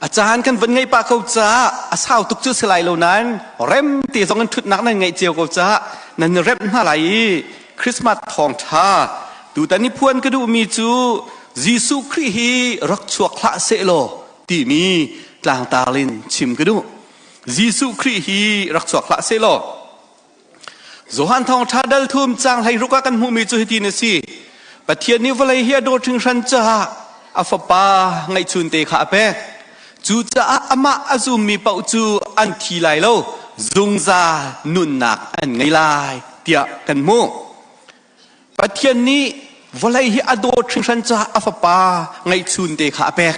A caan kan van ngeih pah ko caah a sau tuk cu si lai lo nain rem te zong in ṭhutnak nan ngeih cio ko caah nan i remh hna lai i Christmas thawngṭha tutan i phuan ka duhmi cu Jesuh Khrih hi rak chuak hlah sehlaw timi tlangtar in chim ka duh. Jesuh Khrih hi rak chuak hlah sehlaw Johan thawngṭha dal thum caang 16 ah kan hmuhmi cu hitin a si. Pathian nih vawlei hi a dawt hringhran caah a fapa ngeihchunte kha a pek. Cucaah amah a zummi paoh cu an thi lai lo, zungzal nunnak an ngei lai tiah kan hmuh. Pathian nih vawlei hi a dawt hringhran caah a fapa ngeihchunte kha a pek.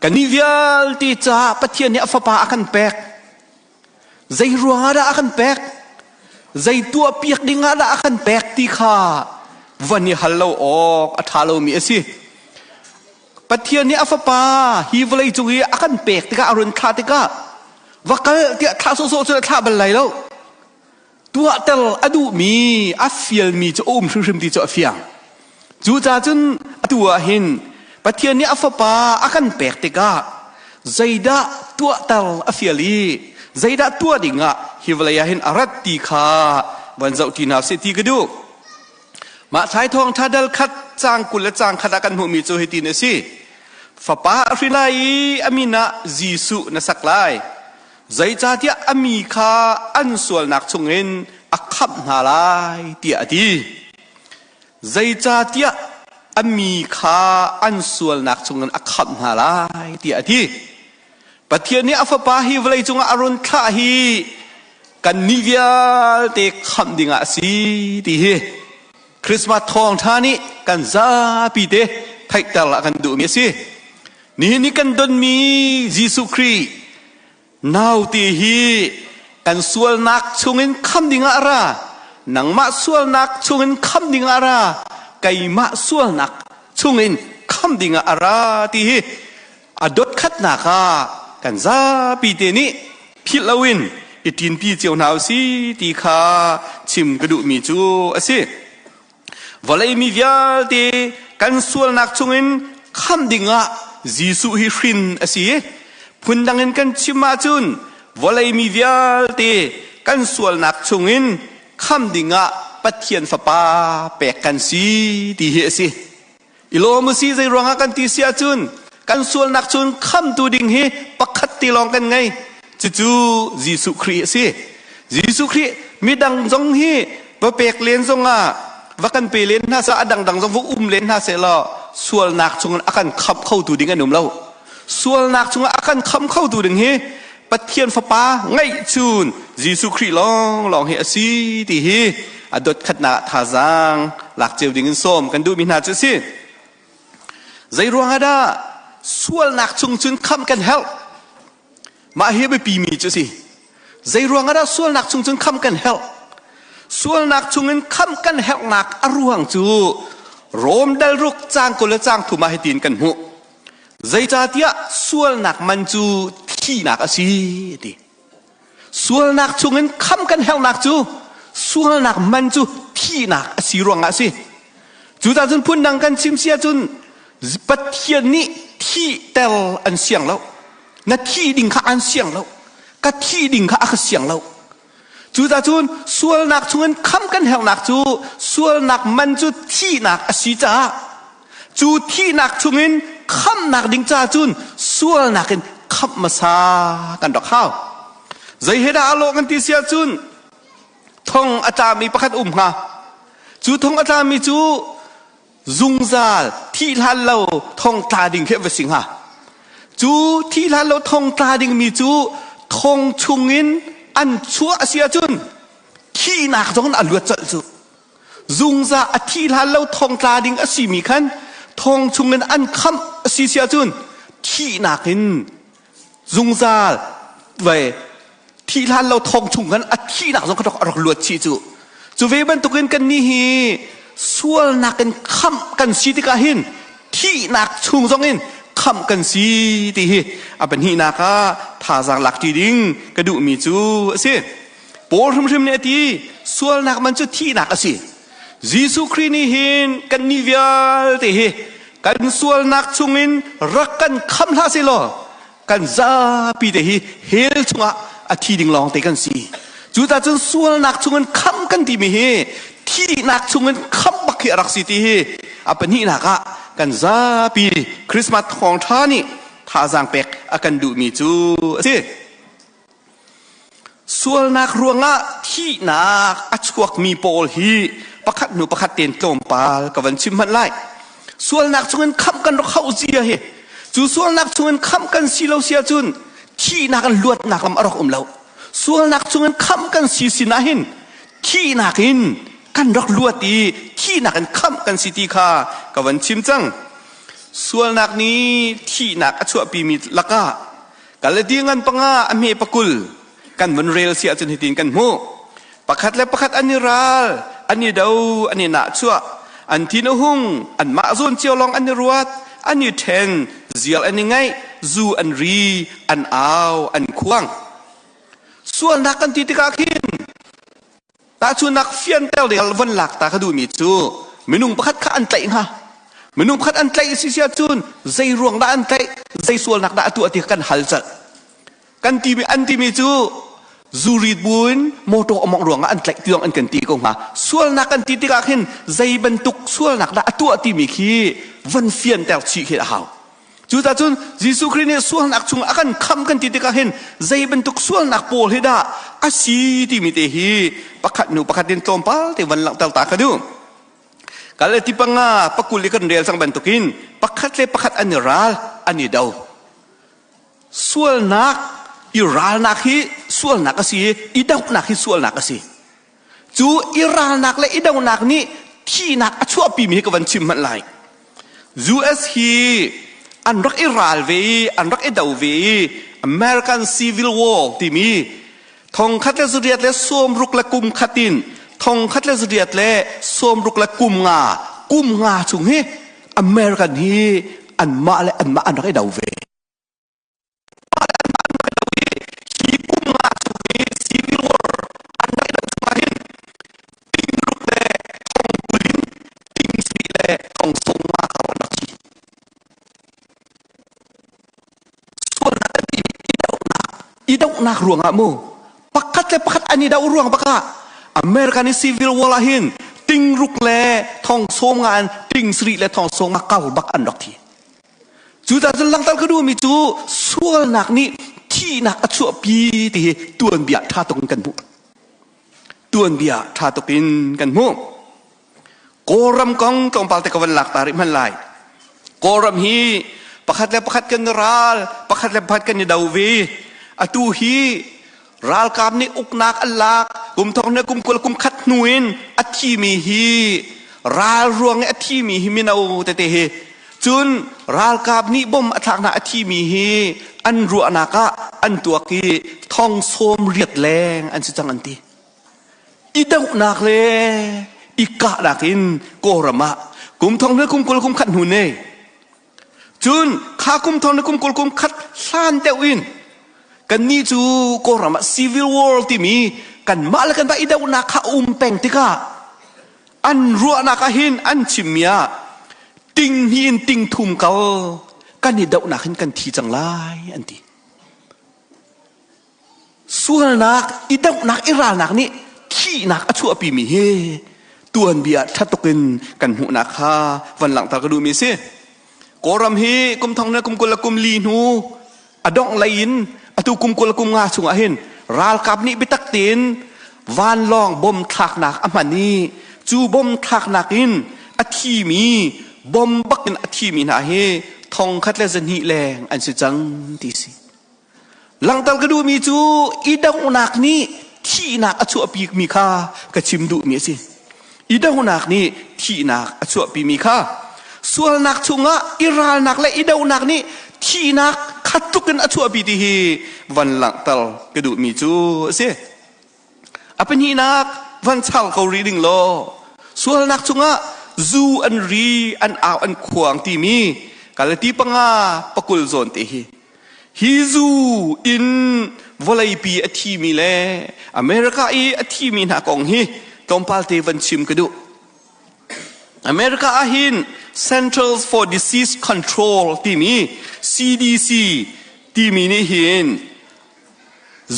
Kannih vialte caah Pathian nih a fapa a kan pek. Zei ruangah dah a kan pek? Zei tuah piak ding ah dah a kan pek ti kha van i hal lo awk a ṭha lomi a si. Pathian nih a fapa hi vawlei cung i a kan pek tikah a run thlah tikah va kal tiah thlah sawhsawh cun a thlah bal lai lo. Tuahter a duhmi a fialmi cu a um hrimhrim ti cu a fiang. Cucaah cun atu ah hin Pathian nih a fapa a kan pek tikah zeidah tuahter a fial i zeidah tuah dingah hi vawlei ah hin a rat ti kha van zoh ṭi hna usih ti ka duh. Mah thlai thawngṭha dal khat caang 20 le caang khat ah kan hmuhmi cu hitin a si. Fapa a hrin lai i a min ah Jesuh na sak lai. Zeicahtiah a mi kha an sualnak chungin a khamh hna lai tiah a ti. Zeicahtiah a mi kha an sualnak chungin a khamh hna lai tiah a ti. Pathian nih a fapa hi vawlei cungah a run thlah hi kannih vialte khamh dingah a si ti hi Christmas thawngṭha nih kan zapi te theihter a kan duhmi a si. Nihin ni kan donmi Jesuh Khrih Naute hi kan sualnak chungin kham dingah a ra. Nangmah sualnak chungin kham dingah a ra. Keimah sualnak chungin kham dingah a ra ti hi a dot khatnak ah kan zapi te nih philh loin i ṭinpi cio hna usih ti kha chim ka duhmi cu a si. Vawlei mi vialte kan sualnak chungin khamh dingah Jesuh hi hrin a si. Phundang in kan chim ahcun vawlei mi vialte kan sualnak chungin khamh dingah Pathian Fapa pek kan si ti hi a si. I lawm u si zei ruangah kan ti si ahcun kan sualnak chun khamtu ding hi pakhat te lawng kan ngei. Cucu Jesuh Khrih a si. Jesuh Khrih midang zong hi va pek len zongah va kan pe len hna seh a dangdang zong va um len hna seh law sualnak chungin a kan khamh khotu ding an um lo. Sualnak chungah a kan khamh khotu ding hi Pathian Fapa ngeihchun Jesuh Khrih lawnglawng hi a si ti hi a dot khatnak ah thazaang lak cio ding in sawm kan duhmi hna cu a si. Zei ruangah dah sualnak chung cun khamh kan herh? Mah hi biapi mi cu a si. Zei ruangah dah sualnak chung cun khamh kan herh? Sualnak chungin khamh kan herhnak a ruang cu Rom dal ruk caang 20 le caang thum ah hitin kan hmuh. Zeicahtiah sualnak man cu thihnak a si ti. Sualnak chungin kham kan herhnak cu sualnak man cu thihnak a si ruangah a si. Cucaah cun phundang kan chim si ahcun Pathian nih thihter an siang lo. Na thih ding kha an siang lo. Ka thih ding kha a ka siang lo. Cucaah cun sualnak chungin kham kan herhnak cu sualnak man cu thihnak a si caah cu thihnak chungin khamhnak ding caah cun sualnak in khamh hmasa kan rak hau. Zei he dah a lawh kan ti si ahcun thong a tlami pakhat um hnga. Cu thong a tlami cu zungzal thih hlan lo thong tla ding khi va si hnga. Cu thih hlan lo thong tla dingmi cu thong chungin an chuah a si ahcun thihnak zong in a luat colh cu. Zungzal a thih hlan lo thong tla ding a simi khan thong chungin an khamh a si si ahcun thihnak in zungzal vai thih hlan lo thong chung khan a thihnak zong kha a rak luat chih cu. Cu ve bantukin kan nih hi sualnak in khamh kan si tikah hin thihnak chung zong in khamh kan si ti hi a pahnihnak ah thazaang lak ṭi ding ka duhmi cu a si. Paul hrimhrim nih a ti sualnak man cu thihnak a si. Jesuh Khrih nih hin kan nih vialte hi kan sualnak chungin rak kan khamh hlah seh law. Kan zapi te hi hell chungah a thi ding lawng te kan si. Cu ta cun sualnak chungin khamh kan timi hi thihnak chungin khamh bak hi a rak si ti hi a pahnihnak ah kan zapi Christmas thawngṭha nih thazaang pek a kan duhmi cu a si. Sualnak ruangah thihnak a chuakmi pawl hi pakhat hnu pakhat tein tlawmpal ka van chim hmanh lai. Sualnak chungin khamh kan rak hauh zia hi cu sualnak chungin khamh kan si lo si ahcun thihnak in luatnak lam a rak um lo. Sualnak chungin khamh kan si sinah hin thihnak in kan rak luat i thihnak in khamh kan si ti kha ka van chim cang. Sualnak nih thihnak a chuahpimi lakah Galati ngan panga a hme pakul kan vun rel si ahcun hitin kan hmuh. Pakhat le pakhat an i ral, an i do, an i nahchuah, an thin a hung, anmah zawn cio lawng an i ruat, an i ṭhen, zial an i ngaih, zu an ri, an au, an khuang. Sualnak kan ti tikah khin Tahchunnak fianter ding von lak ta ka duhmi cu minung pakhat kha an tlaih hnga. Minung pakhat an tlaih si si ahcun zei ruang dah an tlaih, zei sualnak dah a tuah ti kan hal colh. Kan timi an timi cu zurit buin motor a mawngh ruangah an tlaih ti zong an kan ti ko hnga. Sualnak kan ti tikah khin zei bantuk sualnak dah a tuah timi khi von fianter chih khi a hau. Cucaah cun Jesuh Khrih nih sualnak chung a kan khamh kan ti tikah hin zei bantuk sualnak pawl hi dah a si timi te hi pakhat hnu pakhat in tlawmpal te van langhter ta ka duh. Galati panga pakul i kan rel cang bantukin pakhat le pakhat an i ral an i do. Sualnak i ralnak hi sualnak a si i i dohnak hi sualnak a si. Cu i ralnak le i donak nih thihnak a chuahpimi hi ka van chim hmanh lai. US hi an rak i ral ve i an rak i do ve i American Civil War timi thongkhat le zariat le sawmruk le kum khat in thongkhat le zariat le sawmruk le kum nga kum nga chung hi American hi anmah le anmah an rak i do ve. Hi kum nga chung hi civil war an rak i doh chung ahhin ting ruk le thong kul in ting sarih le thong sawm nga kar an rak thi. Sualnak an timi i dohnak i dohnak ruangah mu pakhat le pakhat an i doh ruang bakah American i civil war ah hin ting ruk le thong sawm nga in ting sarih le thong sawm nga kar bak an rak thi. Cucaah cun langhter ka duhmi cu sualnak nih thihnak a chuahpi ti hi tuanbia ṭha tuk in kan hmuh. Tuanbia ṭha tuk in kan hmuh. Kawlram kong tlawmpal te ka van lak ta rih hmanh lai. Kawlram hi pakhat le pakhat kan i ral, pakhat le pakhat kan i do ve. Atu hi ralkap nih uknak an lak kum thong ne kum 20 kum khat hnu in a thimi hi ral ruang i a thimi hi mino tete hi cun ralkap nih bom a thlak hna a thimi hi an ruahnak ah an tuak i thong sawm riat leng an si cang an ti i dohnak le i kahnak in Kawlram ah kum thong ne kum 20 kum khat hnu ne Cun kha kum thong le kum 20 kum khat hlan deuh in kannih cu Kawlram ah civil war timi kanmah le kanmah i dohnak kha a um peng tikah an ruahnak ah hin an chimmi ah ting hnih in ting thum kal kan i dohnak hin kan thi cang lai an ti. Sualnak, i dohnak, i ralnak nih thihnak a chuahpimi hi tuanbia ṭha tuk in kan hmuhnak kha van langhter ka duhmi a si. Kawlram hi kum thong le kum 20 le kum li hnu a dongh lei in atu kum 20 le kum nga chungah hin ralkap nih biatak tein vanlawng bom thlaknak a hman i cu bom thlaknak in a thimi bom bak in a thimi hna hi thong khat le zahnih leng an si cang ti si. Langhter ka duhmi cu i donghnak nih thihnak a chuahpimi kha ka chim duhmi a si. I dohnak nih thihnak a chuahpimi kha sualnak chungah i ralnak le i dohnak nih thihnak khat tluk in a chuahpi ti hi van langhter ka duhmi cu a si. A pahnihnak van char ko rih ding law sualnak chungah zu an ri an au an khuang timi Galati panga pakul zawn te hi hi zu in vawleipi a thimi le America i a thimi hna kong hi tlawmpal te van chim ka duh. America ah hin Centers for Disease Control timi CDC ti. timi nih hin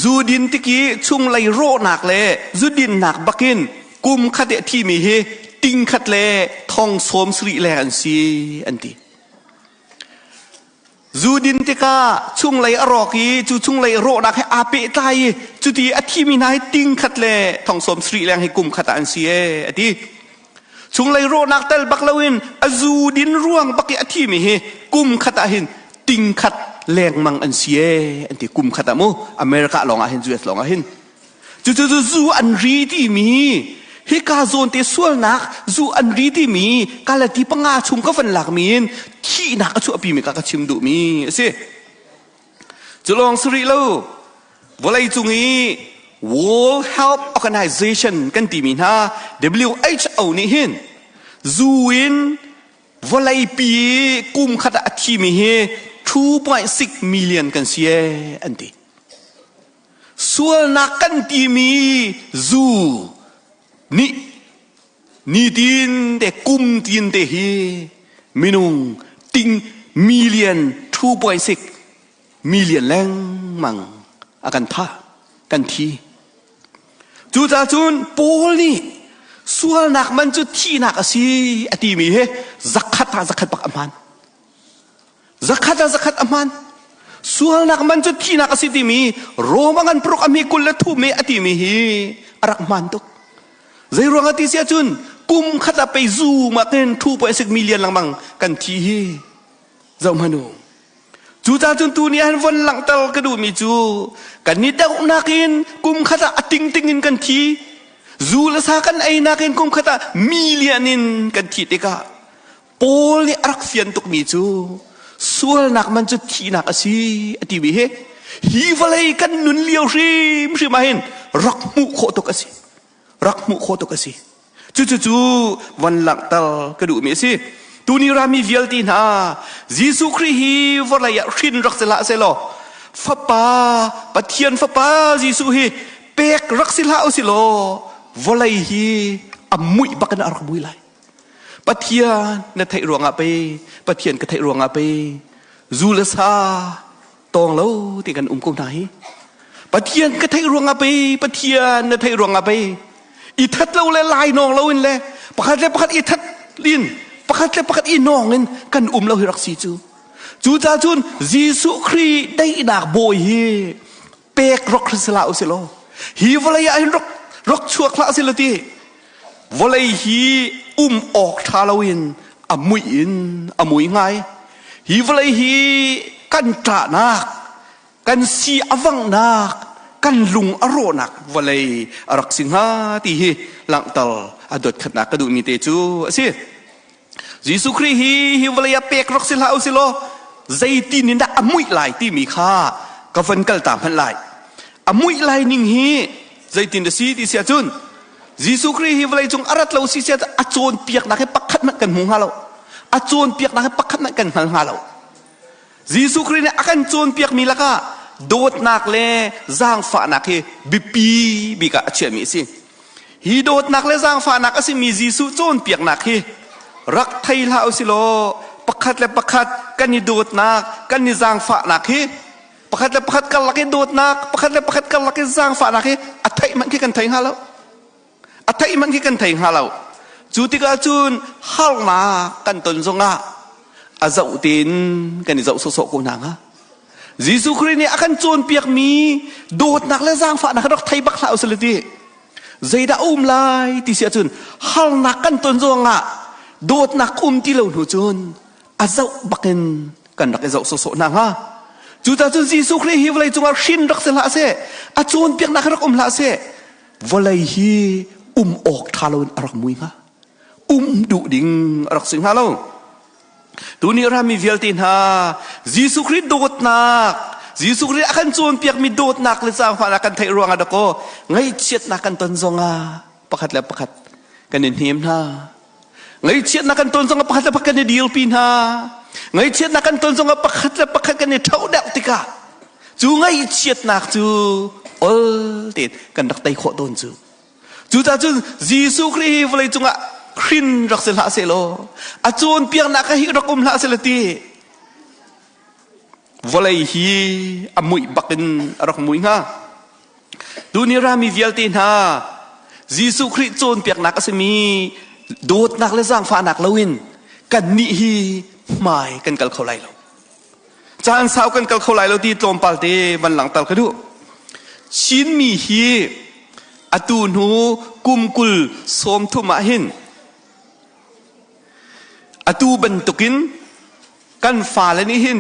zu din tiki chunglei rawhnak le zu dinnak bakin kum khat i a thimi hi ting khat le thong sawm sarih leng an si an ti. Zu din tikah chunglei a rawk i cu chunglei rawhnak he aa pehtlai i cuti a thimi hna hi ting khat le thong sawm sarih leng hi kum khat ah an si ee a ti. Chunglei rawhnak tel bak loin a zu din ruang bak i a thimi hi kum khat ah hin ting khat lengmang an si ee an ti kum khat ah mu America lawng ah hin US lawng ah hin Cucu cu zu an ri timi hika zawn te sualnak zu an ri timi kalati panga chung ka van lakmi in thihnak a chuahpi mi ka ka chim duhmi a si. Cu lawng si rih lo vawlei cung i World Health Organization kan timi hna WHO nih hin zu in vawleipi kum khat ah a thimi hi 2.6 million kan si ee an ti. Sualnak kan timi zu nih nitin te kum tin te hi minung ting million 2.6 million lengmang a kan thah kan thi. Cucaah cun Paul nih sualnak man cu thihnak a si a timi hi zakhat ah zakhat bak a hmaan. Zakhat ah zakhat a hmaan. Sualnak man cu thihnak a si timi Roma ngan paruk a mi kul le thum i a timi hi a rak hmaan tuk. Zei ruang ah ti si ahcun kum khat ah pei zu makin 2.6 million lengmang kan thi hi zoh hmanh u. Cucaah cun tu ni ah von langhter ka duhmi cu kan i dohnak in kum khat ah a tingting in kan thi. Zu le sa kan ei nakin kum khat ah million in kan thi tikah Paul nih a rak fian tukmi cu sualnak man cu thihnak a si a timi hi hi vawlei kan nun lio hrimhrim ah hin rak hmuh khawh tuk a si rak hmuh khawh tuk a si cucu cu von langhter ka duhmi a si tuni rami vialte hna Jesuh Khrih hi vawlei ah hrin rak si hlah selaw fapa Pathian fapa Jesuh hi pek rak si hlah usilaw vawlei hi a muih bak in a rak mui lai Pathian na theih ruangah pei Pathian ka theih ruangah pei zu le sa tawng lo ti kan um ko hna hi Pathian ka theih ruangah pei Pathian na theih ruangah pei i that lo le lai nawng lo in le pakhat le pakhat i that in pakhat le pakhat i nawng in kan um lo hi rak si cu cu ca cun Jesuh Khrih daihnak bawi hi pek rak si hlah usih law hi vawlei ah hin rak rak chuak hlah sih law ti vawlei hi um awk ṭha loin a muih in a mui ngai hi vawlei hi kan ṭahnak kan si a vanghnak kan lung a rawhnak vawlei a rak si hnga ti hi langhter a dot khatnak ka duhmi te cu a si Jesuh Khrih hi hi vawlei ah pek rak si hlah usih law zeitin in dah a muih lai timi kha ka van kal ta hmanh lai. A muih lai ning hi zeitin a si ti si ahcun Jesuh Khrih hi vawlei cung a rat lo si sia a cawnpiaknak hi pakhat hmanh kan hmu hnga lo. A cawnpiaknak hi pakhat hmanh kan hngal hnga lo. Jesuh Khrih nih a kan cawnpiakmi lakah dawtnak le zaangfahnak hi biapi bik ah a chiahmi a si. Hi dawtnak le zaangfahnak a simi Jesuh cawnpiaknak hi rak thei hlah usih law pakhat le pakhat kan i dawtnak, kan i zaangfahnak hi pakhat le pakhat karlak i dawtnak, pakhat le pakhat karlak i zaangfahnak hi a theih hmanh khi kan thei hnga lo. A theih hmanh khi kan thei hnga lo. Cu tikah cun harnak kan ton zongah a zoh tein kan i zoh sawhsawh ko hna hnga. Jesuh Khrih nih a kan cawnpiakmi dawtnak le zaangfahnak rak thei bak hlah usih ti. Zeidah a um lai ti si ahcun harnak kan ton zongah dawtnak um ti lo hnu cun a zoh bakin kan rak i zoh sawhsawh hna hnga. Cucaah cun Jesuh Khrih hi vawlei cungah hrin rak si hlah seh, a cawnpiaknak rak um hlah seh, vawlei hi um awk ṭha loin a rak mui hnga. Um duh ding a rak si hnga lo. Tuni rami vialte hna Jesuh Khrih dawtnak Jesuh Khrih a kan cawnpiakmi dawtnak le zaangfahnak kan theih ruangah dakaw ngaihchiatnak kan ton zongah pakhat le pakhat kan i hnem hna. Ngaihchiatnak kan ton zongah pakhat le pakhat kan i dirpi hna. Ngaihchiatnak kan ton zongah pakhat le pakhat kan i ṭhoh deuh tikah cu ngaihchiatnak cu ol tein kan rak tei khawh tawn cu. Cucaah cun Jesuh Khrih hi vawlei cungah hrin rak si hlah sehlaw a cawnpiaknak hi rak um hlah seh ti. Vawlei hi a muih bak in a rak mui hnga. Tuni rami vialte hna Jesuh Khrih cawnpiaknak a simi dawtnak le zaangfahnak loin kannih hi hmai kan kal kho lai lo. Caan sau kan kal kho lai lo ti tlawmpal te van langhter ka duh. Chinmi hi atu hnu kum 20 30 ah hin atu bantukin kan fale nih hin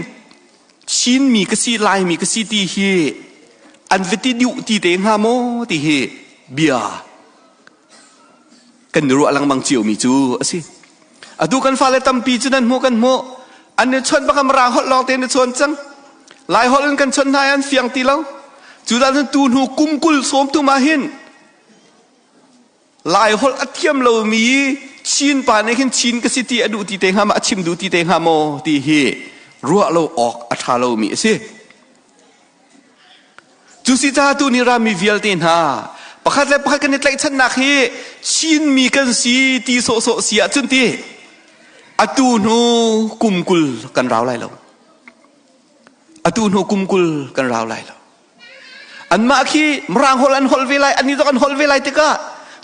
Chinmi ka si Laimi ka si ti hi an va ti duh ti te hnga maw ti hi bia kan i ruah lengmang ciomi cu a si. Atu kan fale tampi cu nan hmuh kan hmuh an i chawnh bak Mirang holh lawng te an i chawn cang. Lai holh in kan chawnh hna i an fiang ti lo. Cu dah cun tu hnu kum 20 30 ah hin Lai holh a thiam lomi Chin pa nih khin Chin ka si ti a duh ti te hnga maw a chim duh ti te hnga maw ti hi ruah lo awk a ṭha lomi a si. Cu si caah tu ni rami vialte hna pakhat le pakhat kan i tlaihchannak hi Chinmi kan si ti sawhsawh si ahcun ti atu hnu kum 20 kan rau lai lo. Atu hnu kum 20 kan rau lai lo. Anmah khi Mirang holh an holh ve lai, annih zong an holh ve lai tikah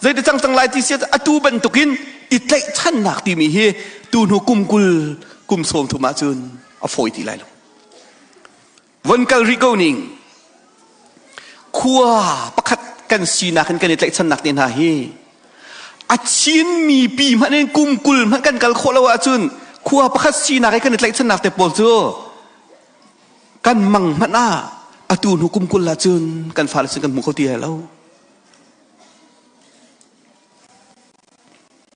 zeiti cang cang lai ti si atu bantukin i tlaihchannak timi hi tu hnu kum 20 kum 30 ahcun a fawi ti lai lo. Von kal rih ko ning. Khua pakhat kan sinak in kan i tlaihchannak te hna hi a Chinmi pi hmanh in kum 20 hmanh kan kal khawh lo ahcun khua pakhat sinak i kan i tlaihchannak te pawl cu kan mang hmanh ah atu hnu kum 20 ahcun kan fale sin kan hmu kho ti lai lo.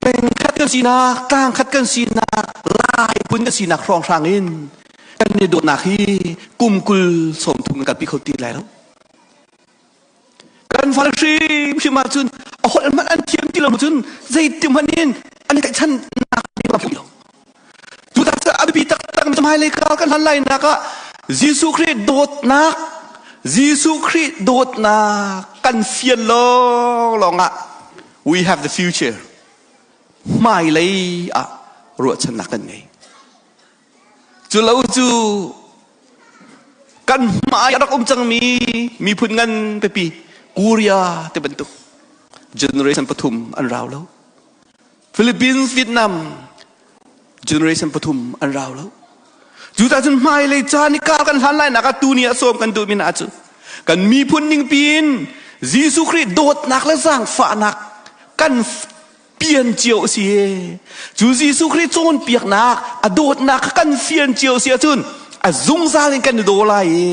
Peng khat kan sinak, tlang khat kan sinak, Lai phun kan sinak hrawnghrang in kan i dawtnak hi kum 20 30 kan kalpi kho ti lai lo. Kan fale hrimhrim ahcun a holh hmanh an thiam ti lo cun zeiti hmanh in an i tlaihchannak ding a lo. Cucaah a biapi taktak mi hmailei kal kan hlan lainak ah Jesuh Khrih dawtnak Jesuh Khrih dawtnak kan fian lawnglawng ah we have the future. Hmailei ah ruahchannak kan ngei. Cu lo cu kan hmai a rak um cangmi miphun ngan pipi Korea te bantuk generation pathum an rau lo. Philippines, Vietnam generation pathum an rau lo. Cu ta cun hmailei caan i kar kan hlan lai nak ah tuni ah sawm kan duhmi hna cu kan miphun ningpi in Jesuh Khrih dawtnak le zaangfahnak kan pian cio a si. Cu Jesuh Khrih cawnpiaknak a dawtnak kha kan fian cio si ahcun a zungzal in kan i daw lai i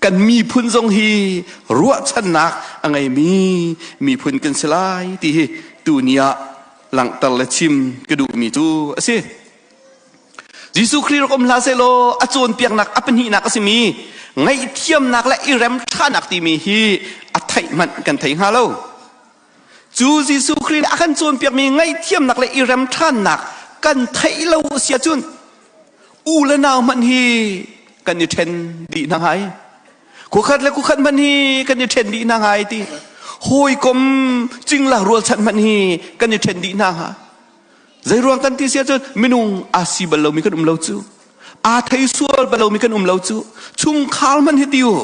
kan miphun zong hi ruahchannak a ngeimi miphun kan si lai ti hi tuni ah langhter le chim ka duhmi cu a si. Jesuh Khrih rak um hlah sehlaw a cawnpiaknak a pahnihnak a simi ngaihthiamnak le i rem ṭhanak timi hi a theih hmanh kan thei hnga lo. Cu Jesuh Khrih nih a kan cawnpiakmi ngaihthiamnak le i rem ṭhannak kan theih lo a si ahcun u le nau hmanh hi kan i ṭhen dih hna hnga. Khuakhat le khuakhat hmanh hi kan i ṭhen dih hna hnga ti. Hawikom cingla rualchan hmanh hi kan i ṭhen dih hna hnga. Zeiruang kan ti si ahcun minung aa si bal lomi kan um lo cu. Aa thei sual bal lomi kan um lo cu. Chungkhar hmanh hi ti u.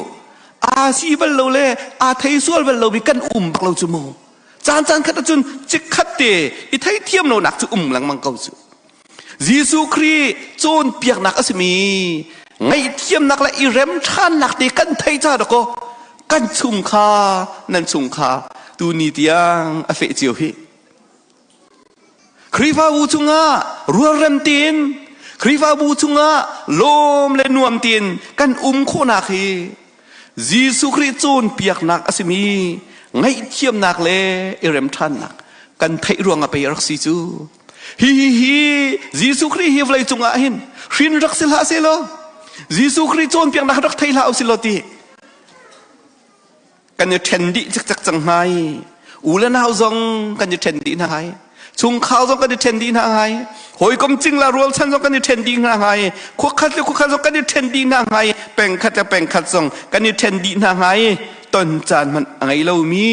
Aa si bal lo le aa thei sual bal lomi kan um bak lo cu mu. Caan caan khat ahcun chikkhat te i theithiam lonak cu um lengmang ko cu. Jesuh Khrih cawnpiaknak a simi ngaihthiamnak le i rem ṭhannak te kan thei ca dakaw kan chungkhar nan chungkhar tuni tiang a feh cio hi. Khrihfabu chungah rualrem tein Khrihfabu chungah lawm le nuam tein kan um khawhnak hi Jesuh Khrih cawnpiaknak a simi ngaihthiamnak le i remṭhannak kan theih ruangah pei a rak si cu. Hi hi hi Jesuh Khrih hi vawlei cungah hin hrin rak si hlah sehlaw Jesuh Khrih cawnpiaknak rak thei hlah usih law ti kan i ṭhen dih cikcek cang hna i u le nau zong kan i ṭhen dih hna hai chungkhar zong kan i ṭhen dih hna hai hawikom cingla rualchan zong kan i ṭhen dih hna hai khuakhat le khuakhat zong kan i ṭhen dih hna hai pengkhat le pengkhat zong kan i ṭhen dih hna hai ton caan hmanh a ngei lomi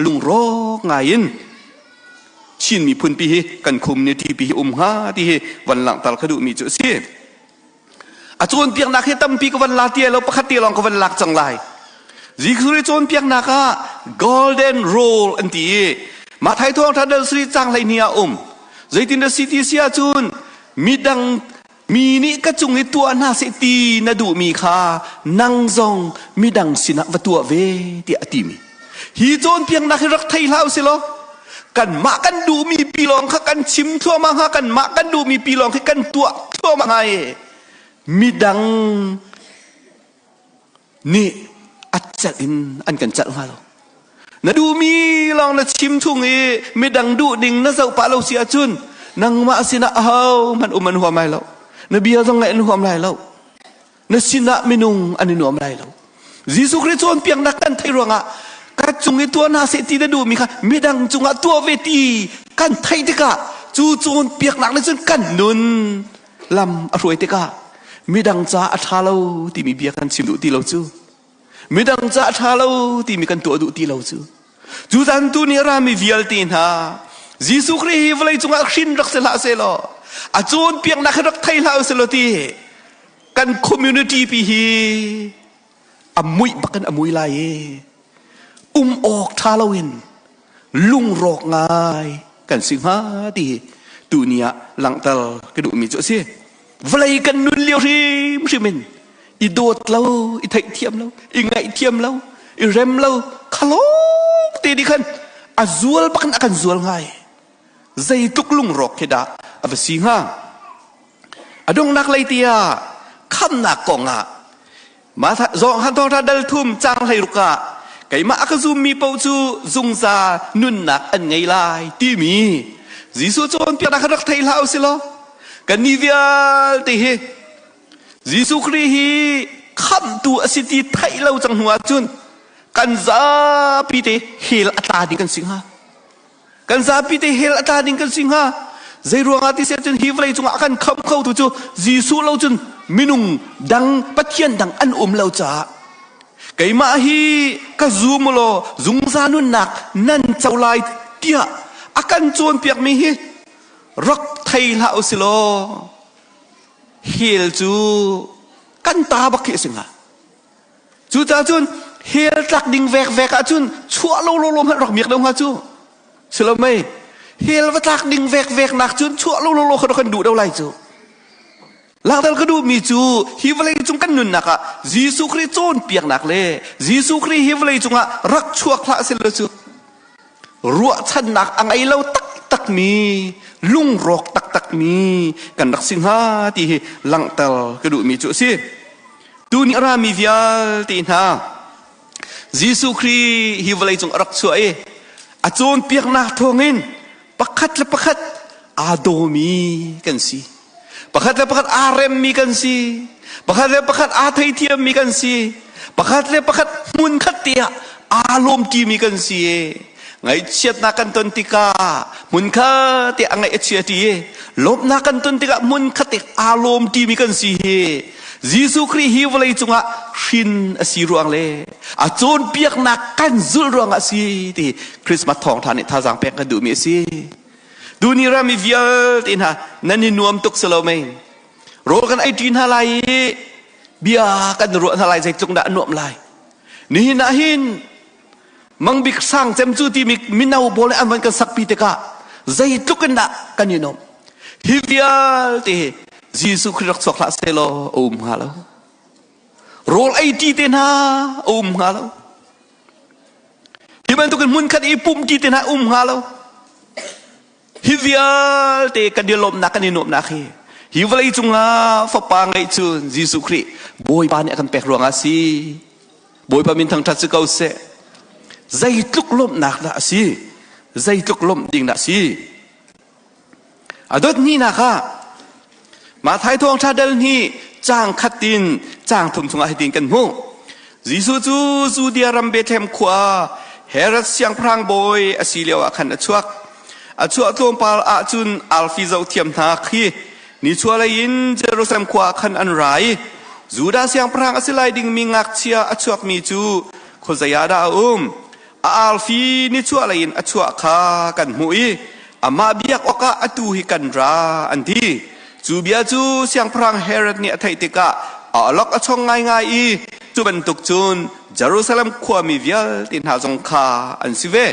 lungrawk ngai in Chin miphun pi hi kan community pi hi um hnga ti hi van langhter ka duhmi cu a si. A cawnpiaknak hi tampi ka van la ti lo, pakhat te lawng ka van lak cang lai. Jesuh Khrih cawnpiaknak ah golden rule an ti i Matthai thawngṭha dal sri cang 12 ah um. Zeitin dah si ti si ahcun midang mi nih ka cung i tuah hna seh ti na duhmi kha nang zong midang sinah va tuah ve tiah a timi. Hi cawnpiaknak hi rak thei hlah usih law kanmah kan duhmi pi lawng kha kan chim thluahmah hnga, kanmah kan duhmi pi lawng khi kan tuah thluahmah hnga i midang nih a celh in an kan celh hnga lo. Na duhmi lawng na chim chung i midang duh ding na zoh pah lo si ahcun nangmah sinah aho hmanh um an huam lai lo. Na bia zong ngaih an huam lai lo. Na sinah minung an i nuam lai lo. Jesuh Khrih cawnpiaknak kan theih ruangah ka cung i tuah hna seh ti na duhmi kha midang cungah tuah ve ti kan theih tikah cu cawnpiaknak nih cun kan nun lam a hruai tikah midang ca a ṭha lo timi bia kan chim duh ti lo cu. Midang ca a ṭha lo timi kan tuah duh ti lo cu. Cu zan tu nih a rami vialte hna Jesuh Khrih hi vawlei cungah hrin rak si hlah sehlaw a cawnpiaknak hi rak thei hlah usih ti kan community pi hi a muih bakin a mui lai i um awk ṭha loin lungrawk ngai kan si hnga ti tuni ah langhter ka duhmi cu a si. Vawlei kan nun lio hrimhrim in i dawt lo, i theihthiam lo, i ngaihthiam lo, i rem lo, khalawng te nih khan a zual bakin a kan zual ngai. Zeitluk lungrawk khi dah a va si hnga? A donghnak lei tiah khamnak kong ah Zawng thawngṭha dal thum cang 16 ah keimah a ka zummi paoh cu zungzal nunnak an ngei lai timi Jesuh cawnpiaknak kha rak thei hlah usih law kannih vialte hi Jesuh Khrih hi khamhtu a si ti theih lo cang hnu ahcun kan zapi te hell a tla ding kan si hnga. Kan zapi te hell a tla ding kan si hnga. Zei ruangah ti si ahcun hi vawlei cungah a kan khamh khotu cu Jesuh lo cun minung dang Pathian dang an um lo caah keimah hi ka zum law zungzal nunnak nan co lai tiah a kan cawnpiakmi hi rak thei hlah usih law hell cu kan ta bak khi a si hnga. Cucaah cun hell tlak ding vekvek ahcun chuah lo lo lo hmanh rak miak lo hnga cu. Si lo mei? Hell va tlak ding vekvek nak cun chuah lo lo lo kha kan duh do lai cu. Langhter ka duhmi cu hi vawlei cung kan nunnak ah Jesuh Khrih cawnpiaknak le Jesuh Khrih hi vawlei cungah rak chuak hlah seh law cu ruahchannak a ngei lo taktakmi lungrawk taktakmi kan rak si hnga ti hi langhter ka duhmi cu a si. Tuni a rami vialte hna Jesuh Khrih hi vawlei cung a rak chuah i a cawnpiaknak thawngin pakhat le pakhat aa dawmi kan si. Pakhat le pakhat aa remmi kan si. Pakhat le pakhat aa theithiammi kan si. Pakhat le pakhat hmunkhat te ah aa lawmṭimi kan si. Ngaihchiatnak kan ton tikah hmunkhat te a ngaih a chia ṭi i lawmhnak kan ton tikah hmunkhat te aa lawm ṭimi kan si hi Jesuh Khrih hi vawlei cungah hrin a si ruang le a cawnpiaknak kan zulh ruangah a si ti Christmas thawngṭha nih thazaang pek kan duhmi a si. Tuni ram i vialte hna nan i nuam tuk si lo mei? Rawl kan ei ṭi hna lai i bia kan ruah hna lai zeitluk dah a nuamh lai. Nihin ah hin Mangbik sang cem cu timi mino pawl nih an van kan sakpi tikah zeitluk in dah kan i nuamh. Hi vialte hi Jesuh Khrih rak chuak hlah sehlaw a um hnga lo. Rawl ei ṭi te hna a um hnga lo. Hi bantukin hmunkhat i pumh ṭi te hna a um hnga lo. Hi vialte kan i lawmhnak kan i nuamhnak hi hi vawlei cungah fapa ngeih cun Jesuh Khrih Bawipa nih a kan pek ruangah a si. Bawipa min thangṭhat si ko seh. Zeitluk lawmhnak dah a si? Zeitluk lawmh ding dah a si? A dot hnihnak ah Matthai thawngṭha dal hnih caang khat in caang thum chungah hitin kan hmuh. Jesuh cu Judea ram Bethlehem khua Herod siangpahrang bawi a si lioah khan a chuak. A chuah tlawmpal ahcun arfi zohthiam hna khi nichuahlei in Jerusalem khua ah khan an ra i Judah siangpahrang a si lai dingmi ngakchia a chuakmi cu khuazei ah dah a um? A arfi nichuahlei in a chuah kha kan hmuh i amah biak awkah atu hi kan ra, an ti. Cu bia cu siangpahrang Herod nih a theih tikah a awlok a chong ngaingai i cu bantuk cun Jerusalem khuami vialte hna zong kha an si ve.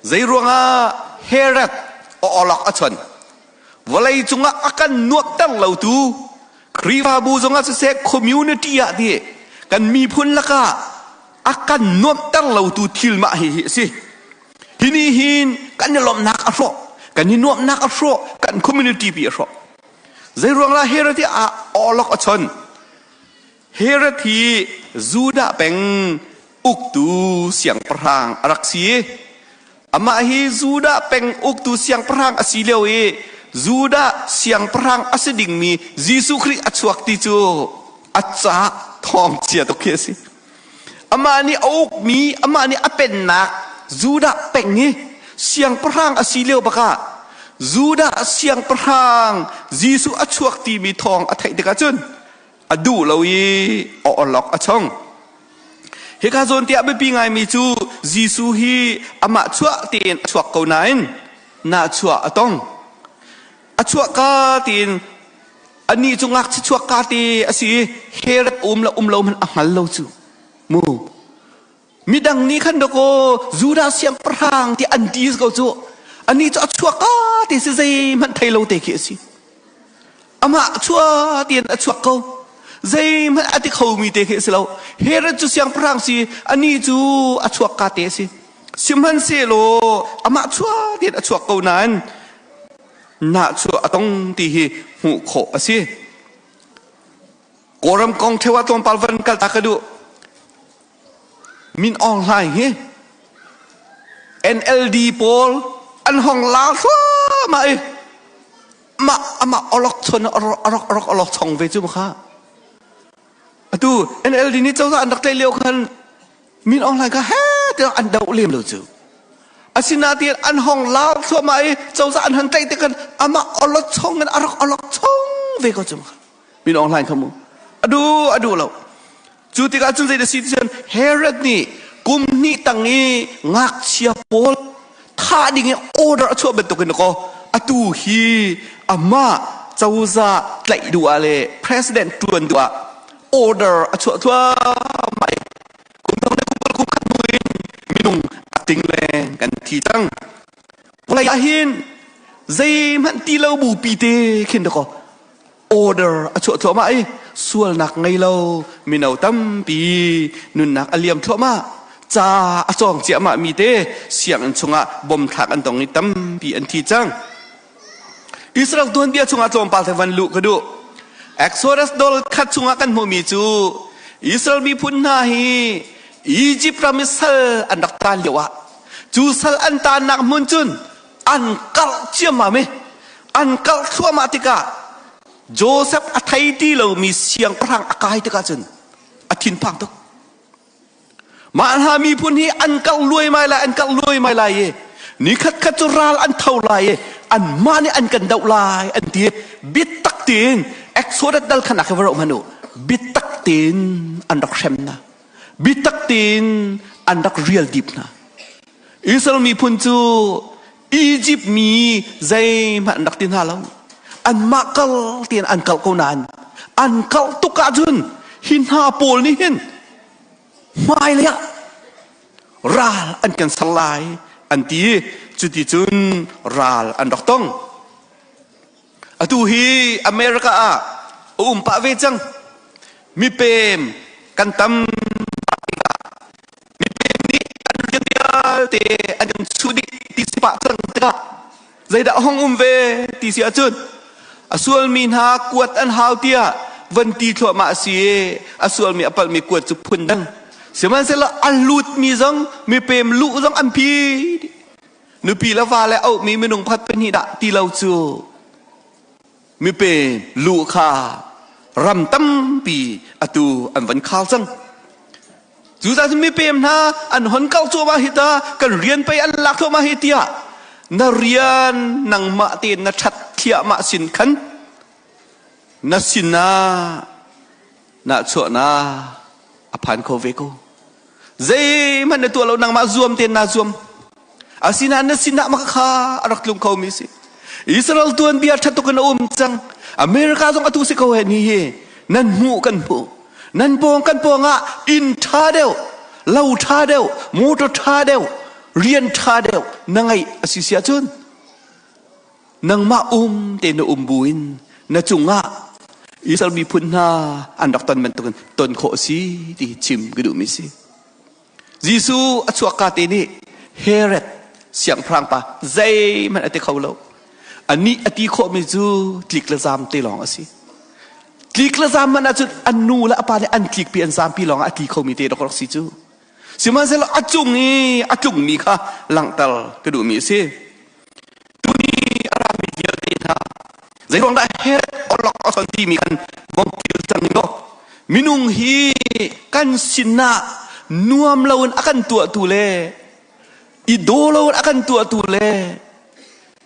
Zeiruangah Herod a awlok a chon? Vawlei cungah a kan nuamhter lotu Khrihfabu zongah siseh community ah ti kan miphun lakah a kan nuamhter lotu thil mah hi hi a si. Hi nih hin kan i lawmhnak a hrawh, kan i nuamhnak a hrawh, kan community pi a hrawh. Zeiruang lah Herod hi a awlok a chon. Herod hi Judah peng uktu siangpahrang a rak si. Amah hi Judah peng uktu siangpahrang a si lio i Judah siangpahrang a si dingmi Jesuh Khrih a chuak ti cu a ca thawng chia tuk khi a si. Amah nih a ukmi, amah nih a pennak Judah peng hi siangpahrang a si lio bakah Judah siangpahrang Jesuh a chuak timi thawng a theih tikah cun a duh lo i a awlok a chong. Hika zawn tiah biapi ngaimi cu Jesuh hi amah chuah tein a chuak ko nain nahchuah a tong. A chuah ka tiin anih cu ngakchia chuak ka te a si i Herod um le um lo hmanh a hngal lo cu. Mu. Midang nih khan dakaw Judah siangpahrang ti an ti ko cu. Anih cu a chuak ka te si zeihmanh thei lo te khi a si. Amah chuah tiin a chuak ko. Zeihmanh a ti khomi te khi a si lo. Herod cu siangpahrang si, anih cu a chuak ka te a si. Sihmanhsehlaw amah chuah tiin a chuak ko nain nahchuah a tong ti hi hmuh khawh a si. Kawlram kong ṭheo ah tlawmpal van kal ta ka duh. Min Aung Hlaing hi NLD pawl an hong la thluahmah i mah amah olok chon arok arok olok chong ve cu kha atu NLD nih cozah an rak tlaih lio khan Min Aung Hlaing kha he tiang an doh lem lo cu asinain an hong la thluahmah i cozah an han tlaih tik khan amah olok chong in arak olok chong ve ko cu Min Aung Hlaing kha mu adu adu lo Cu tikah cun zei a si ti cun Herod nih kum hnih tang i ngakchia pawl thah ding i order a chuah bantukin kaw atu hi amah cozah tlaih duh ah le president ṭuan duh ah order a chuah thluahmah i kum thong le kum kul kum khat hnu in minung a ting leng kan thi cang. Vawlei ah hin zeihmanh ti lo bupi te khin dakaw order a chuah thluahmah i sualnak ngei lo mino tampi nunnak a liam thluahmah ca a cawng ciahmah mi te sianginn chungah bom thlak an tong i tampi an thi cang Israel tuanbia chungah tlawmpal te van luh ka duh Exodus dol khat chungah kan hmuhmi cu Israel miphun hna hi Egypt ram i sal an rak taan lio ah cu sal an taannak hmun cun an karh ciammam i an karh thluahmah tikah Joseph a thei ti lomi siangpahrang a kai tikah cun a thinphang tuk. Mah hna miphun hi an karh luaimai lai, an karh luaimai lai i nikhat khat cu ral an tho lai i anmah nih an kan doh lai an ti biatak tein Exodus dal khan ah va roh hmanh u biatak tein an rak hrem hna biatak tein an rak rial dip hna Israel miphun cu Egypt mi zeihmanh an rak ti hna lo. Anmah kal tein an kal ko nain an kal tuk ahcun hi hna pawl nih hin hmailei ah ral an kan ser lai an ti i cuti cun ral an rak tong. Atu hi America ah a um pah ve cang. Mipem kan tam mipem nih an rian vialte an kan chuh dih ti si pah cang tikah zeidah a hong um ve ti si ahcun a sualmi hna kuat an hau tiah van ti thluahmah a si i a sualmi a palhmi kuat cu phun dang sihmanhsehlaw a lutmi zong mipem luh zong an phi nupi le va le auhmi minung pakhat pahnih dah ti lo cu mipe luh kha ram tampi atu an van khar cang cu cun mipem hna an hon kal cuahmah hi ta kan rian pei an lak thluahmah hi tiah na rian nangmah tein na ṭhat thliahmah sin khan na sinah nahchuahnak a phan kho ve ko zeihmanh na tuah lo nangmah zuam tein naa zuam asinain na sinah mah kha a rak tlung kho mi si Israel tuanbia ṭhat tuk in a um cang America zong atu si ko he ni hi. Nan hmuh kan hmuh. Nan pawng kan pawng ah inn ṭha deuh, lo ṭha deuh, motor ṭha deuh, rian ṭha deuh na ngeih a si si ahcun nangmah um te na um buin na cungah Israel miphun hna an rak ton bantukin ton khawh a si ti chim ka duhmi si. Jesuh a chuakka te nih Herod siangpahrang pa zeihmanh a ti kho lo. Anih a ti khawhmi cu tlik le zaam te lawng a si. Tlik le zaam hmanh ahcun an nu le a pa nih an tlikpi an zaampi lawng ah a tli khomi te dok rak si cu. Sihmanhsehlaw a cung i a tlungmi kha langhter ka duhmi a si. Tuni a rami vialte hna zeiruang dah Herod awlok a son timi kan vong kil cang law minung hi kan sinah nuam loin a kan tuahtu le i daw loin a kan tuahtu le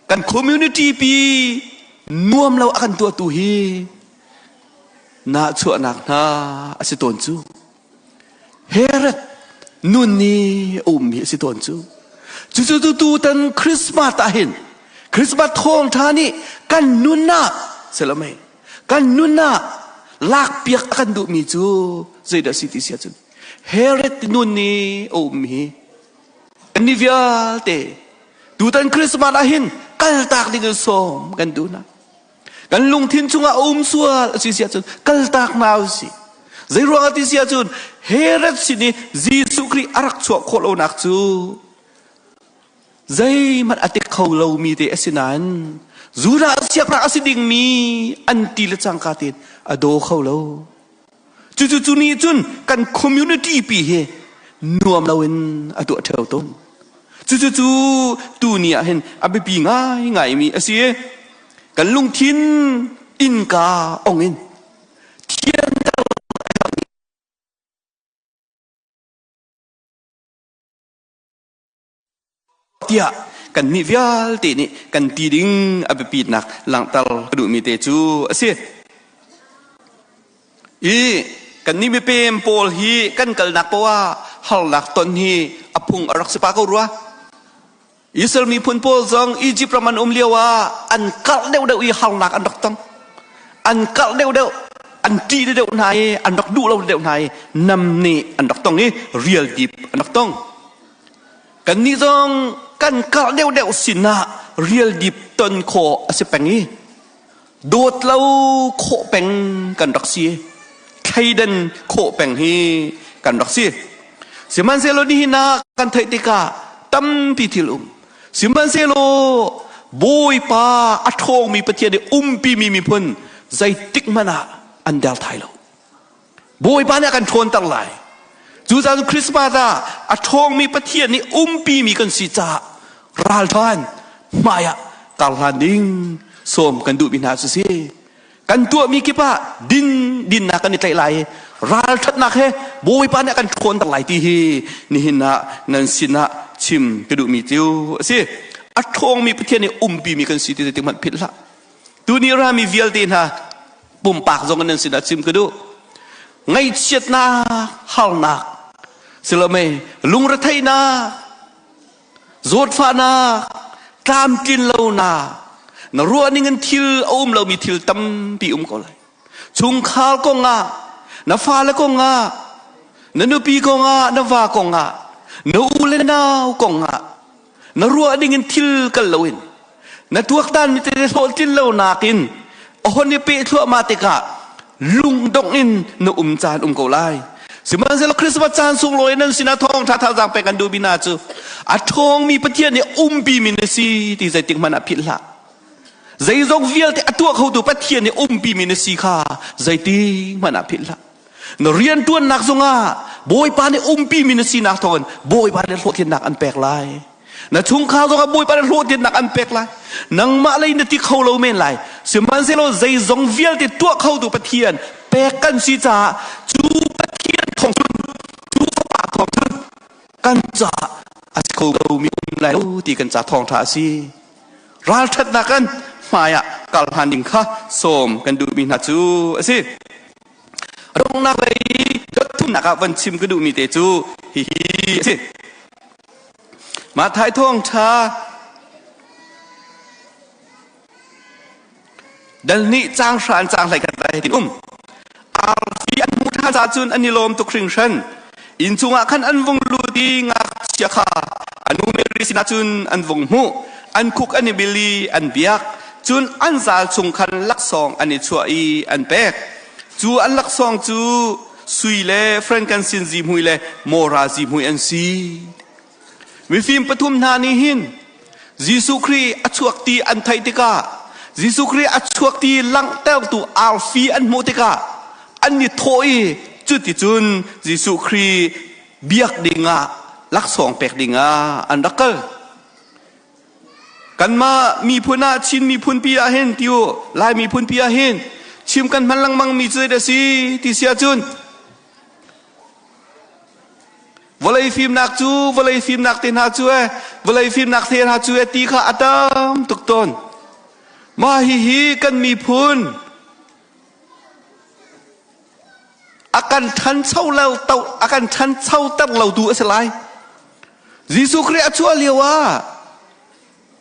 kan community pi nuam lo a kan tuahtu hi nahchuahnak hna a si tawn cu. Herod nun nih a ummi a si tawn cu. Cucu tu tutan Christmas ah hin Christmas thawngṭha nih kan nunnak selomei kan nunnak lakpiak a kan duhmi cu zeidah si ti si ahcun Herod nun nih a ummi hi kan ni vialte tutan Christmas ah hin kaltak ding in sawm kan duh hna. Kan lungthin chungah a um sual a si si ahcun kaltak hna u sih. Zeiruang ah ti si ahcun Herod sin i Jesuh Khrih a rak chuah khawh lonak cu zeihmanh a tik kho lomi te a si nain Judah siangpahrang a si dingmi an ti le cangka tein a daw kho lo. Cucu cu nih cun kan community pi hi nuam loin a tuah ṭheo tawn. Cucu cu tu ni ah hin a biapi ngaingaimi a si i kan lungthin innka ong in thianter tiah kannih vialte nih kan ti ding a biapitnak langhter ka duhmi te cu a si. I kannih mipem pawl hi kan kalnak paoh ah harnak ton hi a phung a rak si pah ko rua. Israel miphun pawl zong Egypt ram an um lio ah an karh deuhdeuh i harnak an rak tong. An karh deuhdeuh, an ṭih deuh hna i an rak duh lo deuh hna i nam nih an rak tong i rial dip an rak tong. Kannih zong kan karh deuhdeuh sinah rialdip ton khawh a si peng i dawt lo khawh peng kan rak si. Thleidan khawh peng hi kan rak si. Sihmanhsehlaw nihin ah kan theih tikah tampi thil um. Sihmanhsehlaw Bawipa a ṭhawngmi Pathian i umpimi miphun zeitik hmanh ah an der thai lo. Bawipa nih a kan ṭhawnter lai. Cucaah Christmas ah a ṭhawngmi Pathian nih umpimi kan si caah ralṭhan hmai ah karhlan ding sawm kan duhmi hna cu si. Kan tuahmi kip ah din dinnak kan i tlaih lai i ralṭhatnak he Bawipa nih a kan ṭhawnter lai ti hi nihin ah nan sinah chim ka duhmi cu a si. A ṭhawngmi Pathian nih umpimi kan si ti zeitik hmanh philh hlah. Tuni rami vialte hna pumpak zong nan sinah chim ka duh. Ngaihchiatnak, harnak, silomei lungretheihnak, zawtfahnak, tlamtlin lonak, na ruah ning in thil a um lomi thil tampi um ko lai. Chungkhar kongah, na fale kongah, na nupi kongah, na va kongah, na u le nau kongah, na ruah ding in thil kal loin na tuaktan mi tete hlawhtlin lo nakin a hon i peh thluahmah tikah lungdongh in na um caan um ko lai. Sihmanhsehlaw Christmas caan sunglawi nan sinah thawngṭha thazaang pek an duhmi hna cu a ṭhawngmi Pathian nih umpi mi na si ti zeitik hmanh ah philh hlah. Zeizong vialte a tuah khotu Pathian nih umpi mi na si kha zeitik hmanh ah philh hlah. Na rianṭuannak zongah Bawipa nih umpi mi na sinak thawngin Bawipa nih hlawhtlinnak an pek lai. Na chungkhar zongah Bawipa nih hlawhtlinnak an pek lai. Nangmah lei na ti kho lo men lai. Sihmanhsehlaw zeizong vialte tuah khotu Pathian pek kan si caah cu Pathian thawng cun cu Fapa thawng cun kan caah a si kho lomi um lai lo ti kan ca thawngṭha a si. Ralṭhatnak kan hmai ah kal hlan ding kha sawm kan duhmi hna cu a si. A donghnak lei dotthumnak ah van chim ka duhmi te cu hihi a si. Matthai thawngṭha dal nih caang hra an caang hlei khat lai tin um. hna caah cun an i lawm tuk hringhran. Inn chungah khan an vung lut i ngakchia kha a nu Mary sinah cun an vung hmuh. An khuk an i bil i an biak. Cun an zal chung khan laksawng an i chuah i an pek. Cu an laksawng cu sui le frankincense zihmui le mawra zihmui an si. Mifim pathum hna nih hin Jesuh Khrih a chuak ti an theih tikah, Jesuh Khrih a chuak ti langhtertu arfi an hmuh tikah an i thawh i cuticun Jesuh Khrih biak dingah, laksawng pek dingah an rak kal. Kanmah miphun ah, Chin miphun pi ah hin ti u, Lai miphun pi ah hin chim kan hman lengmang mi cu zeidah a si ti si ahcun, Vawlei fimnak cu vawlei fimnak te hna cu e, vawlei fimnak te hna cu e ti kha a tam tuk tawn. Mah hihi kan miphun a kan ṭhancho lo to a kan ṭhancho ter lo tu a si lai. Jesuh Khrih a chuah lio ah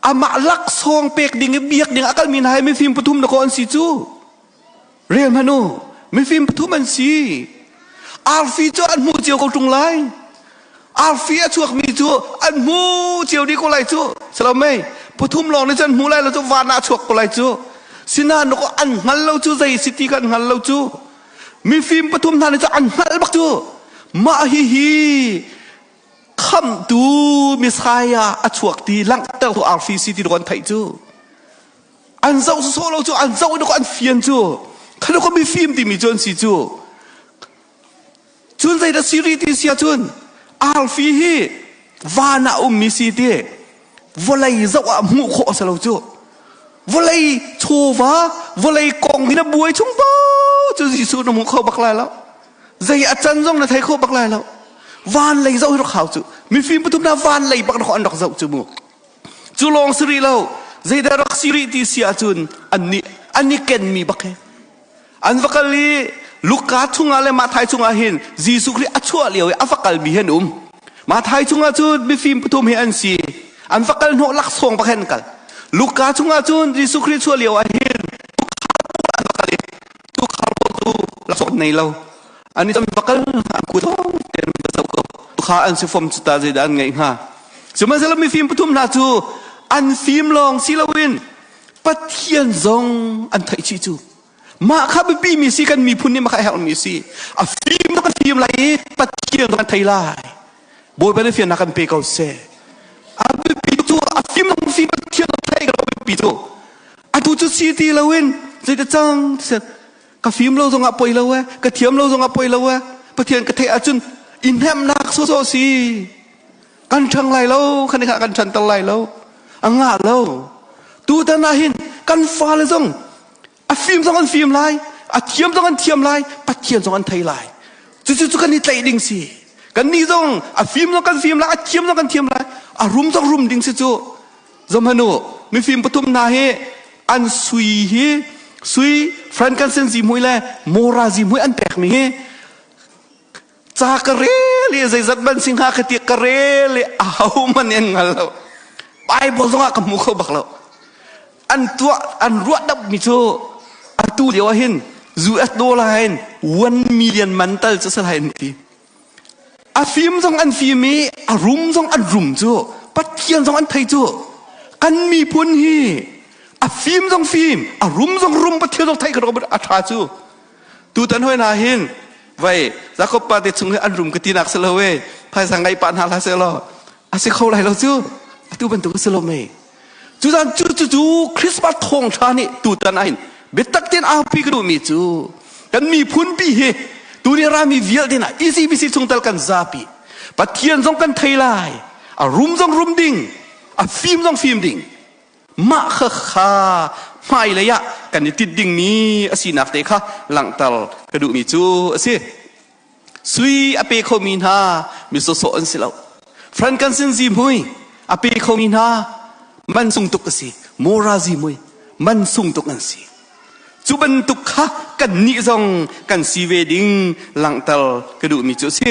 amah laksawng pek ding i biak ding a kalmi hna hi mifim pathum na kaw an si cu. Rel hmanh u, mifim pathum an si. Arfi cu an hmuh cio ko ṭung lai. Arfi a chuakmi cu an hmu cio dih ko lai cu. Salomei, pathum lawng nih cun hmu lai lo cu, van ah a chuak ko lai cu. Sinain an hngal lo cu, zei si ti kha an hngal lo cu. Mifim pathum hna nih cun an hngalh bak cu. Mah hihi khamhtu Messiah a chuak ti langhtertu arfi si ti an theih cu. An zoh sawsawh lo cu, an zoh i an fian cu. Kha ko mifim timi cu an si cu. Cun zeidah si rih ti si ahcun, arfi hi van ah ummi si ti vawlei zoh ah hmuh khawh a si lo cu. Vawlei chawva, vawlei kong hi na buai chung po cu Jesuh na hmu kho bak lai lo. Zei a can zong na thei kho bak lai lo. Van lei zoh hi rak hau cu. Mifim pathum hna van lei bak an rak zoh cu mu. Cu lawng si rih lo, zeidah rak si rih ti si ahcun annih an i kenmi bak he. An va kal i Luka chungah le Matthai chungah hin Jesuh Khrih a chuah lio i a va kalmi hi an um. Matthai chungah cun mifim pathum hi an si. An va kal hnawh laksawng bak he an kal. Luka chungah cun Jesuh Khrih chuah lio ah hin tuukhal pawl an va kal i tuukhal pawl cu laksawng an nei lo. An i an va kal an kut tein an va zoh ko. Kha an si fom cu ta zeidah an ngeih hnga. Sihmanhsehlaw mifim pathum hna cu an fim lawng si loin Pathian zong an theih chih cu. Mah kha biapi mi si, kan miphun nih mah kha a herhmi si. A fim kan fim lai i Pathian zong an thei lai. Bawipa nih fiannak kan pe ko seh. A biapi cu a fim zong fim, Pathian zong thei ko biapi cu. Atu cu si ti loin zeiti cang ka fim lo zongah poi lo e, ka thiam lo zongah poi lo e, Pathian ka theih ahcun i hnemhnak sawsawh si. Kan ṭhang lai lo, khan kha kan ṭhanter lai lo, a ngah lo. Tutan ah hin kan fale zong a fim zong an fim lai, a thiam zong an thiam lai, Pathian zong an thei lai. Cucu cu kan i tlaih ding si. Kan nih zong a fim zong kan fim lai, a thiam zong kan thiam lai, a rum zong rum ding si cu. Zohhmanh u, mifim pathum hna hi an sui hi sui frankincense zihmui le mora zihmui an pekmi hi ca ka rel i zeizat ban si hnga ka ti ka rel i aho man in hngal lo. Bible zongah ka hmu kho bak lo. An tuah an ruah dap mi cu atu lio ah hin US dollar hin 1 million man tal cu salai an ti. A fim zong an fim i a rum zong an rum cu, Pathian zong an thei cu. Kan miphun hi a fim zong fim, a rum zong rum, Pathian zong thei ka a ṭha cu. Tutan hoi hna hin vai Jakob pa te chung hi an rum ka ti nak si lo e, phaisa ngai pa hna hlah seh law a si kho lai lo cu, atu bantuk a si lo mei. Cu zan cu cu cu Christmas thawngṭha nih tutan ah hin biatak tein aupi ka duhmi cu kan miphun pi hi tuni rami vialte hna ECBC chungtel kan zapi Pathian zong kan thei lai, a rum zong rum ding, a fim zong fim ding. Mah kha kha hmailei ah kan i tit dingmi a sinak te kha langhter ka duhmi cu a si. Sui a pe khomi hna mi sawsawh an si lo. Frankincense zihmui a pe khomi hna man sung tuk a si. Mora zihmui man sung tuk an si. Cu bantuk kha kan nih zong kan si ve ding langhter ka duhmi cu a si.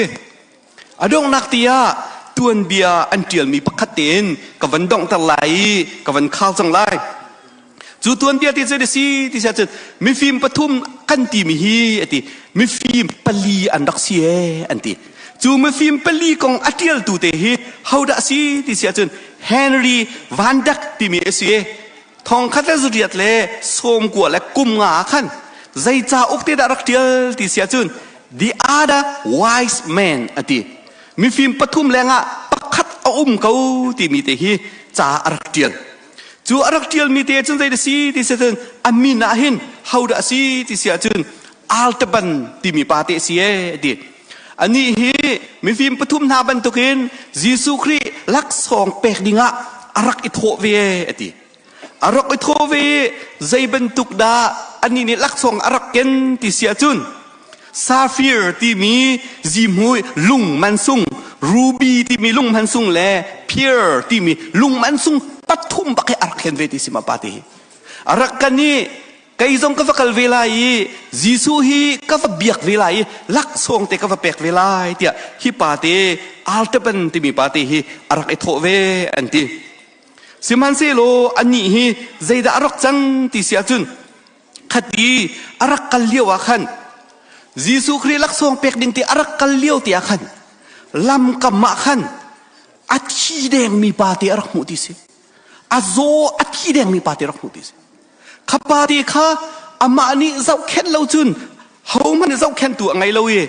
A donghnak ti ah tuanbia an ṭialmi pakhat tein ka van donghter lai i ka van khar cang lai. Cu tuanbia ti cu si ti sia cun mifim pathum kan timi hi a ti mifim pali an rak si ee an ti. Cu mifim pali kong a ṭialtu te hi hodah si ti sia cun Henry Van Dyke timi a si i thong khat le zuriat le sawm kua le kum nga ah khan zei cauk te dah rak ṭial ti sia cun The Other Wise Man a ti. Mifim pathum lengah pakhat a um ko timi te hi ca a rak ṭial. Cu a rak ṭialmi te cun zei si ti si cun a min ah hin hodah si ti si ahcun Altaban timi pa te si ee ti. Anih hi mifim pathum hna bantukin Jesuh Khrih laksawng pek dingah a rak i thawh ve a ti. A rak i thawh ve i zei bantuk dah anih nih laksawng a rak ken ti si ahcun Safir timi zihmui lung mansung, ruby timi lung mansung le pear timi lung mansung pathum bak hi a rak hen ve ti si ma pa ti hi. A rak kan i kei zong ka va kal ve lai i Jesuh hi ka va biak ve lai i laksawng te ka va pek ve lai tiah hi pa te Altaban timi pa te hi a rak i thawh ve an ti. Sihmanhsehlaw anih hi zeidah a rak cang ti si ahcun Khati a rak kal lio ah khan Jesuh Khrih laksawng pek ding ti a rak kal lio ti ah khan lamkam ah khan a thi dengmi pa te a rak hmuh ti si. A zaw a thi dengmi pa te a rak hmuh ti si. Kha pa te kha amah nih zohkhenh lo cun hohmanh nih zohkhenhtu a ngei lo i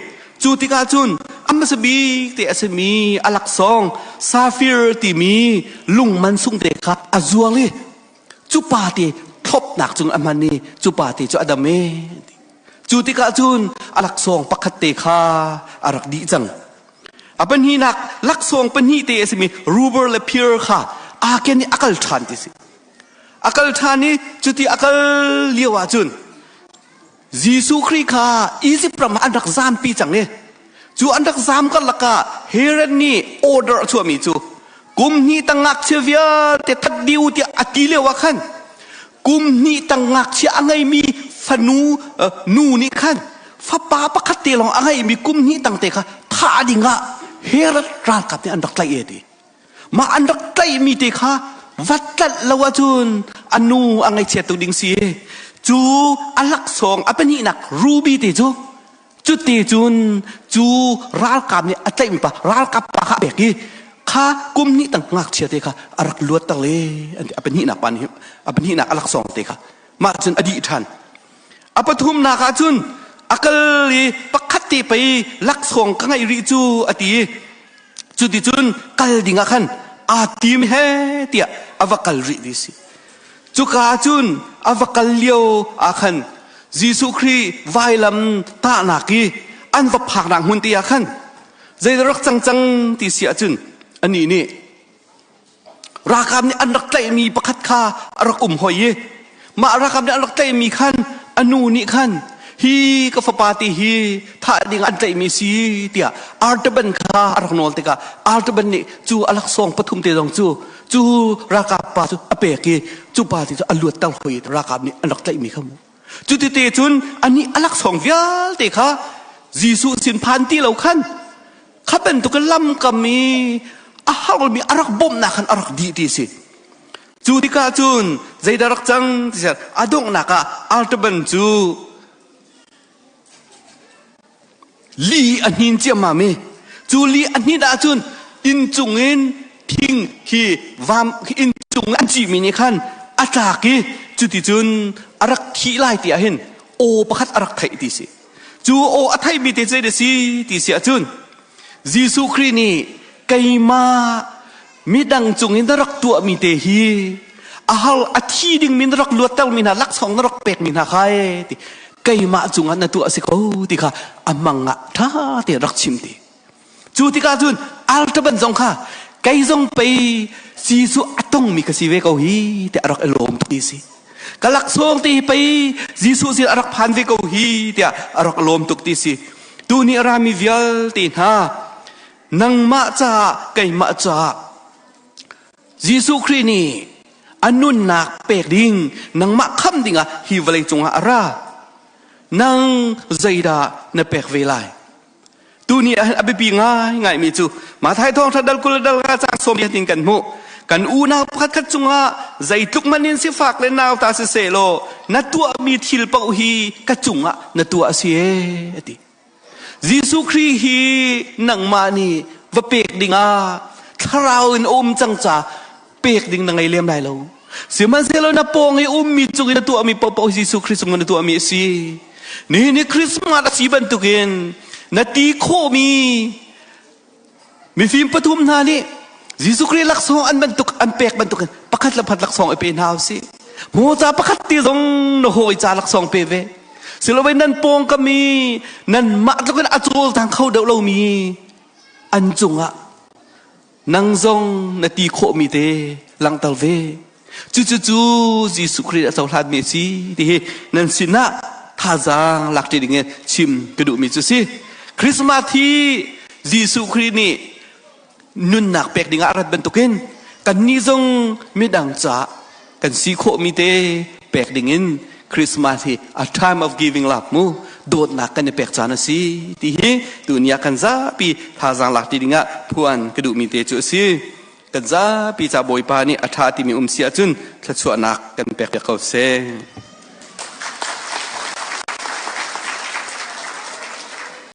cu tikah cun a hmasa bik te a simi a laksawng safir timi lung man sung te kha a zual i Cu pa te thlopnak cung a hman i cu pa te cu a dam e. Cu tikah cun a laksawng pakhat te kha a rak dih cang. A pahnihnak laksawng pahnih te a simi Ruber le Peer kha aa ken i a kal ṭhan ti si. A kal ṭhan i cuti a kal lio ah cun Jesuh Khrih kha Izipt ram ah an rak zampi cang i cu an rak zam karlak ah Herod nih order a chuahmi cu kum hnih tang ngakchia vialte that dih u tiah a ti lio ah khan kum hnih tang ngakchia a ngeimi fanu nu nih khan fapa pakhat te lawng a ngeimi kum hnih tang te kha thah ding ah Herod ralkap nih an rak tlaih e ti. Mah an rak tlaihmi te kha va tlanh lo ahcun a nu a ngaihchiat tuk ding si. Cu a laksawng a pahnihnak ruby te cu cuti cun cu ralkap nih a tlaihmi pa ralkap pa kha a pek i kha kum hnih tang ngakchia te kha a rak luat tak le an ti. A pahnihnak pa nih a pahnihnak a laksawng te kha mah cun a dih ṭhan. A pathumnak ah cun a kal i pakhat te pei laksawng ka ngeih rih cu a ti i cuticun kal ding ah khan aa tim he tiah a va kal rih ti si. Cuka cun a va kal lio ah khan Jesuh Khrih vailam tahnak i an va phaknak hmun te ah khan zeidah rak cang cang ti si ahcun anih nih Ralkap nih an rak tlaihmi pakhat kha a rak um hoi i mah ralkap nih an rak tlaihmi khan a nu nih khan hi ka fapa te hi thah ding an tlaihmi si tiah Artaban kha a rak nawl tikah Artaban nih cu a laksawng pathum te zong cu cu ralkap pa cu a pek i cu pa te cu a luatter hoi i ralkap nih an rak tlaihmi kha mu. Cuti cun anih a laksawng vialte kha Jesuh sin phan ti lo khan kha bantuk in lamkam i a harmi a rak bawmhnak khan a rak dih ti si. Cu tikah cun zeidah rak cang ti a donghnak ah Artaban cu li a hnin ciammam i cu li a hnin ahcun inn cung in thing hi vam inn cung an cihmi nih khan a tlak i cuticun a rak thih lai ti ahhin aw pakhat a rak theih ti si. Cu aw a theihmi te zei si ti si ahcun Jesuh Khrih nih keimah midang cung in na rak tuahmi te hi a har a thi dingmi na rak luattermi hna laksawng na rak pekmi hna kha e ti keimah cungah na tuah a si ko ti kha a mang ah ṭha tein rak chim ti. Cu tikah cun altaban zong kha kei zong pei Jesuh a tongmi ka si ve ko hi tiah a rak i lawm tuk ti si. Ka laksawng te hi pei Jesuh sin a rak phan ve ko hi tiah a rak lawm tuk ti si. Tuni a rami vialte hna nangmah caah keimah caah Jesuh Khrih nih a nunnak pek ding nangmah khamh dingah hi vawlei cungah a ra. Nang zeidah na pek ve lai? Tuni ah a biapi ngaingaimi cu Matthai thawngṭha dal 20 dal nga caang sawm in kan hmuh. Kan unau pakhat khat cungah zeitluk man in sifak le nauta siseh law na tuahmi thil paoh hi ka cungah na tuah a si ee a ti. Jesuh Khrih hi nangmah nih va pek dingah thlarau in a um cang ca pek ding na ngei lem lai lo. Sihmanhsehlaw na pawng i ummi cung i na tuahmi paohpaoh Jesuh Khrih cung na tuahmi a si. Nihin hi Christmas a si bantukin na ti khawhmi mifim pathum hna nih Jesuh Khrih laksawng an bantuk an pek bantukin pakhat le pakhat laksawng i pe hna usih. Hmuca pakhat ti zong na hawi ca laksawng pe ve. Siloin nan pawng kami nan mah tlukin a cawlcang kho deuh lomi an cungah nang zong na ti khawhmi te langhter ve. Cucu cu Jesuh Khrih a cohlanmi a si ti hi nan sinah thazaang lak ṭi ding in chim ka duhmi cu si. Christmas hi Jesuh Khrih nih nunnak pek dingah a rat bantukin kannih zong midang caah kan si khawhmi te pek dingin Christmas hi a time of giving love mu dawtnak kan i pek caan a si ti hi tuni ah kan zapi thazaang lak ti dingah phuan ka duhmi te cu a si. Kan zapi ca Bawipa nih a ṭha timi um si ahcun thluachuahnak kan pek piak ko seh.